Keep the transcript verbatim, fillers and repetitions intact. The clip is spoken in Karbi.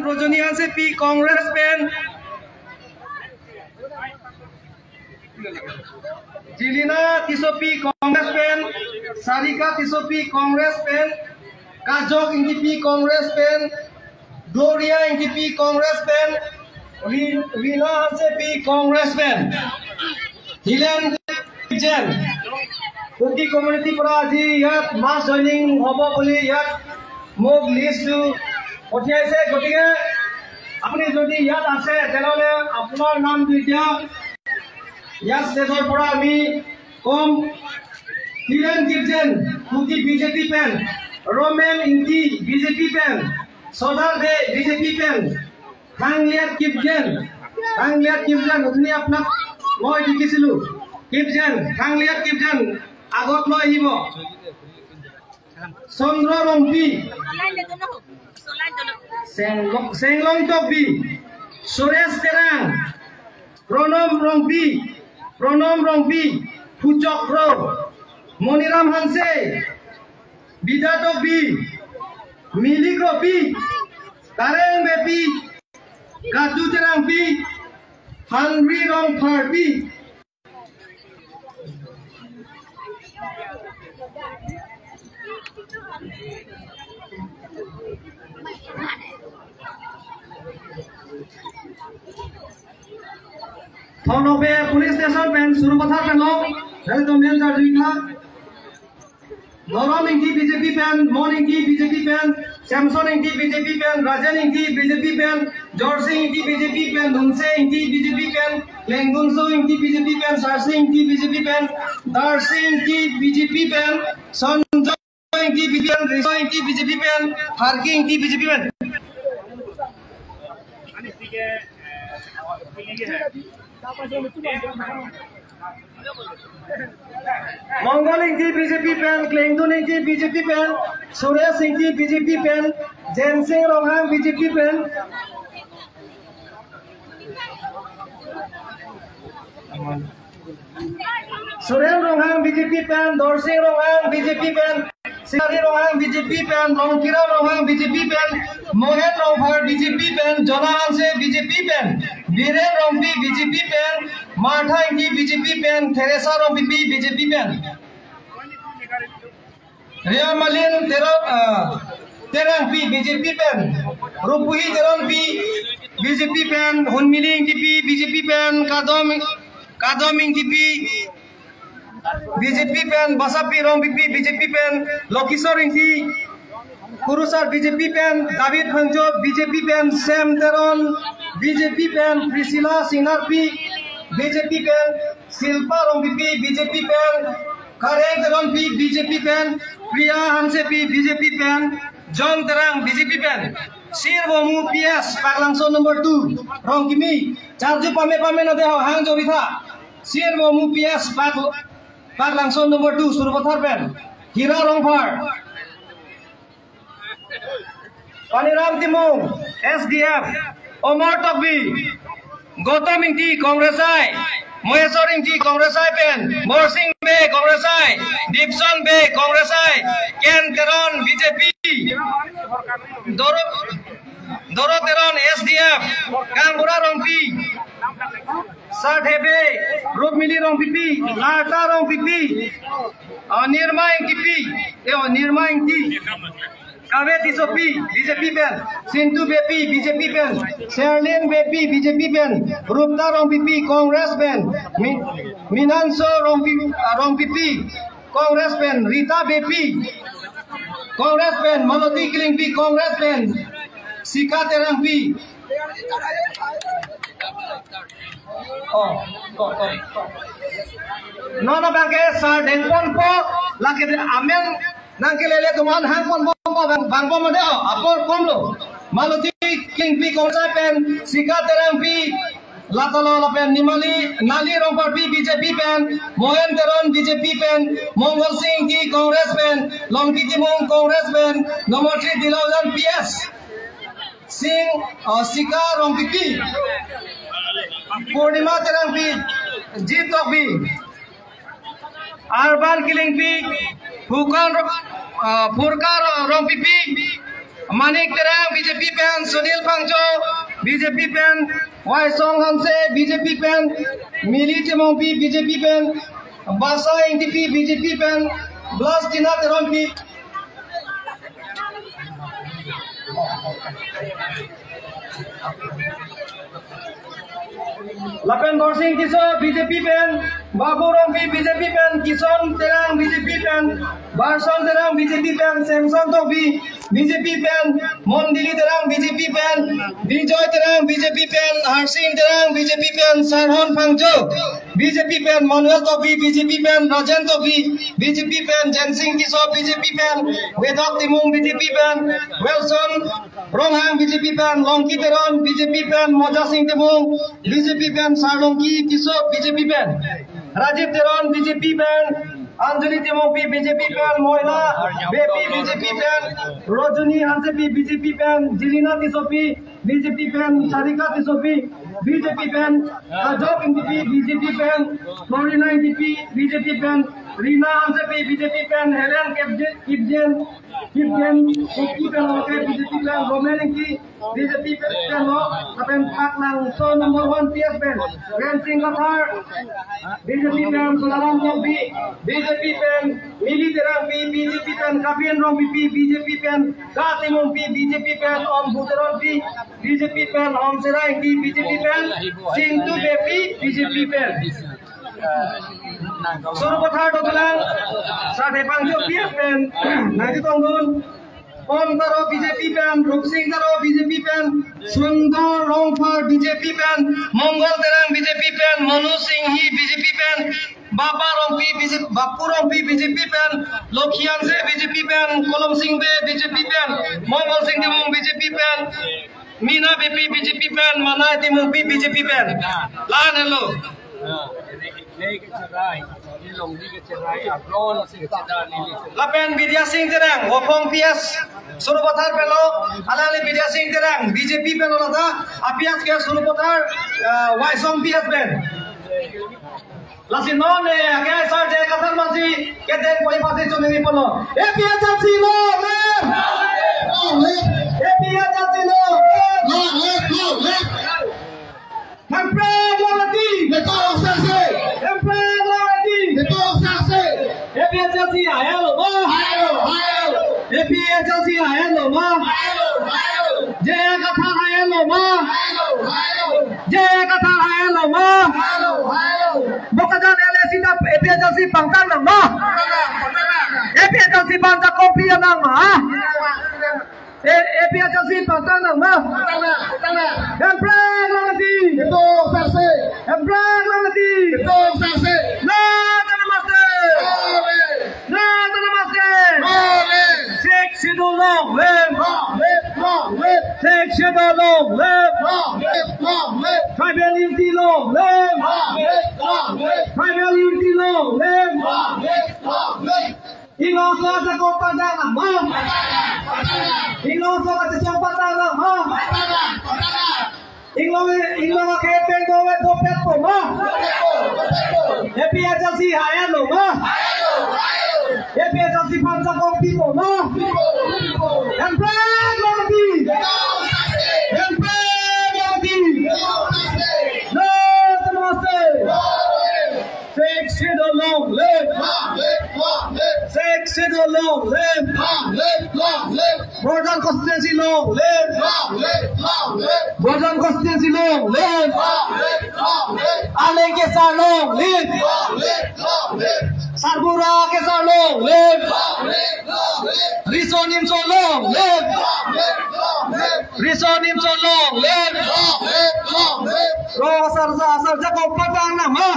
Rojoni Hansepi, Congress pen. Jilina Tissopi, Congress pen. Sarika Tissopi, Congress pen. Kajok Engtipi, Congress pen. Gloria Engtipi, Congress pen. Ri-, Rina Hansepi, Congress pen. Hilen Kipgen, Kuki community পৰা আজি ইয়াত mass joining হ'ব বুলি ইয়াত মোক list টো পঠিয়াইছে। গতিকে আপুনি যদি ইয়াত আছে, তেনেহ'লে আপোনাৰ নামটো এতিয়া ইয়াত stage ৰ পৰা আমি কম। Hilen Kipgen, Kuki BJP pen. Roman Engti, BJP pen. Sodar Dey, BJP pen. Thangliat Kipgen, Thangliat Kipgen, উঠনি আপোনাক মই দেখিছিলো। Kipgen, Thangliat Kipgen, আগত লৈ আহিব। চন্দ্ৰ ৰংপি, চেংল-, চেংলং টকবি, সুৰেশ তেৰাং, প্ৰণৱ ৰংপি, প্ৰণৱ ৰংপি, ফুচক ৰ, মণিৰাম হানছে, বিদ্যা টকবি, মিলি কপি, কাৰেং বেপি, কাজু চেৰাংপি, হানৰি ৰংফাৰপি। Thonokbe police station pen Surupathar pen lo, dari Domian Karjuika. Dorom Engti BJP pen, Mon Engti BJP pen, Samson Engti BJP pen, Rajen Engti BJP pen, Jorsing Engti BJP pen, Nunse Engti BJP pen, Klengdunso Engti BJP pen, Sarsi Engti BJP pen, Darsi Engti BJP pen, Sonjoy Engti BJP pen, Riso Engti BJP pen, Harki Engti BJP pen. Mongol Engti BJP pen, Klengdun Engti BJP pen, Suresh Engti BJP pen, Jensing Ronghang BJP pen, Suren Ronghang BJP pen, Dorsing Ronghang BJP pen, Sinari Ronghang BJP pen, Longkira Ronghang BJP pen, Mohen Rongphar BJP pen, Jona Hanse BJP pen, Biren Rongpi BJP pen, Martha Engti BJP pen, Theresa Rongpipi BJP pen. Ria Malin Teron, ah, Terangpi BJP pen, Rupuhi Teronpi BJP pen, Hunmili Engtipi BJP pen, Kadom, Kadom Engtipi BJP pen, Basapi Rongpipi BJP pen, Lokisor Engti, Kurusar BJP pen, David Phangcho BJP pen, Sam Teron BJP pen, Priscilla Singnarpi BJP pen, Silpa Rongpipi BJP pen, Kareng Teronpi BJP pen, Priya Hansepi BJP pen, John Terang BJP pen, Sirvomu P S Paklangso number two, Rongkimi, charju pame pame nade ho hang jori tha. Sirvomu P S Pak, Paklangso number two, Surupathar pen, Hira Rongphar, Paniram Timung, S D F, Omor Tokbi, Gautam Engti, Congress I, Moheswar Engti, Congress I pen, Borsing Bey, Congress I, Dipson Bey, Congress I, Ken Teron, B J P, Doro, Doro Teron, S D F, Kangbura Rongpi, Sarthe Bey, Rukmili Rongpipi, Larta Rongpipi, ah, Nirma Engtipi, eh, oh, Nirma Engti, Kave Tissopi, B J P pen, Sintu Beypi, B J P pen, Sherlyn Beypi, B J P pen, Rupta Rongpipi, Congress pen, Mi-, Minanso Rongpi-, ah, Rongpipi, Congress pen, Rita Beypi, Congress pen, Maloti Killingpi, Congress pen, Sika Terangpi. Oh, oh, oh, oh. Non abangke sar dengponpo, lake amen nangkelele atum an hangponpo, bang, bangpo mane, oh, apor komlo. Maloti Killingpi Congress pen, Sika Terangpi, Latalo lapen Nimali, Nali Rongparpi B J P pen, Mohen Teron B J P pen, Mongol Sing Engti Congress pen, Longki Timung Congress pen, number three Dilaojan P S. Sing, uh, Sika Rongpipi, Purnima Terangpi, Jit Tokbi, Arban Killingpi, Phukan Ro-, uh, Phurka Ro-, Rongpipi, Manik Terang B J P pen, Sunil Phangcho B J P pen, Waisong Hanse B J P pen, Mili Timungpi B J P pen, Basa Ingtipi B J P pen, Blastina Teronpi. Lapen Borsing Tisso B J P pen, Babu Rongpi B J P pen, Kison Terang B J P pen, Barson Terang B J P pen, Samson Tokbi B J P pen, Mondili Terang B J P pen, Bijoy Terang B J P pen, Harsing Terang B J P pen, Sarhon Phangcho B J P pen, Manuel Tokbi B J P pen, Rajen Tokbi B J P pen, Jensing Tisso B J P pen, Wedok Timung B J P pen, Wilson Ronghang B J P pen, Longki Teron B J P pen, Mojasing Timung B J P pen, Sarlongki Tisso B J P pen, Rajiv Teron B J P pen, Anjali Timungpi B J P pen, Moila Beypi B J P pen, Rojuni Hansepi B J P pen, Jelina Tissopi B J P pen, Sarika Tissopi B J P pen, Ajok Ingtipi B J P pen, Florina Ingtipi B J P pen, Rina Hansepi B J P pen, Helen Kipgen, Kipgen, Kipgen, Kipgen, okay, B J P pen, Roman Ingti B J P pen, pen lo, lapen Paklangso number one P S pen, Rensing Kathar B J P pen, Solaram Tokbi B J P pen, Mili Terangpi B J P pen, Kapin Rongpipi B J P pen, Ka Timungpi B J P pen, Om Buteronpi B J P pen, Om Sera Ingti B J P pen, Singtu Beypi B J P pen. Sarupathar dothulang, Sarthe Phangcho P F pen nangchetongdun, Pon Taro B J P pen, Rupsing Taro B J P pen, Sundor Rongphar B J P pen, Mongol Terang B J P pen, Monu Singhi B J P pen, Bapa Rongpi B J P, Bapu Rongpi B J P pen, Lokhi Hanse B J P pen, Kolomsing Bey B J P pen, Mongolsing Timung B J P pen, Mina Beypi B J P pen, Manai Timungpi B J P pen. La-an helo. Lapen Bidya Sing Terang, Wokong P S, Sarupathar pen lo, alangli Bidya Sing Terang, B J P pen lo lata, a-P S ke Sarupathar, eh, Waisong P S pen. Lasi non, eh, ke Sar J I Kathar masi, kedeng poi pasi chunini pono. A P H L C long live! Long live! A P H L C long live! Long live! Long live! Hemprek long live! Betul saksi! Hemprek long live! Betul saksi! A P H L C ayan lo ma? Ayan lo, ayan lo! A P H L C ayan lo ma? Ayan lo, ayan lo! J I Kathar ayan lo ma? Ayan lo, ayan lo! J I Kathar ayan lo ma? Ayan lo, ayan lo! Bokajan L A C ta A P H L C pangtang nang ma? Pangtang, pangtang! A P H L C pangtang kopi nang ma? Eh, A P H L C pangtang nang ma? Hemprek long live! Betul saksi! Hemprek long live! Betul saksi! Namaste! Namaste! Sixth Schedule long live! Long live! Long live! Sixth Schedule long live! Long live! Long live! Tribal unity long live! Long live! Long live! Tribal unity long live! Long live! Long live! Inglongso ajakong pangtang nang ma? Inglongso kachesong pangtang nang ma? Inglong, inglong akhei pen dovet dopetpo ma? A P H L C ayan lo ma? A P H L C aphan ajakong pipo ma? Hemprek long live! Hemprek long live! Namaste! Sixth Schedule long live! Long live! Long live! Sixth Schedule long live! Long live! Long live! Borjan constituency long live! Long live! Long live! Borjan constituency long live! Long live! Long live! Aleng Kesar long live! Long live! Long live! Sarbura Kesar long live! Long live! Long live! Riso Nimso long live! Long live! Long live! Riso Nimso long live! Long live! Long live! Rong asar, asar ajakong pangtang nang ma?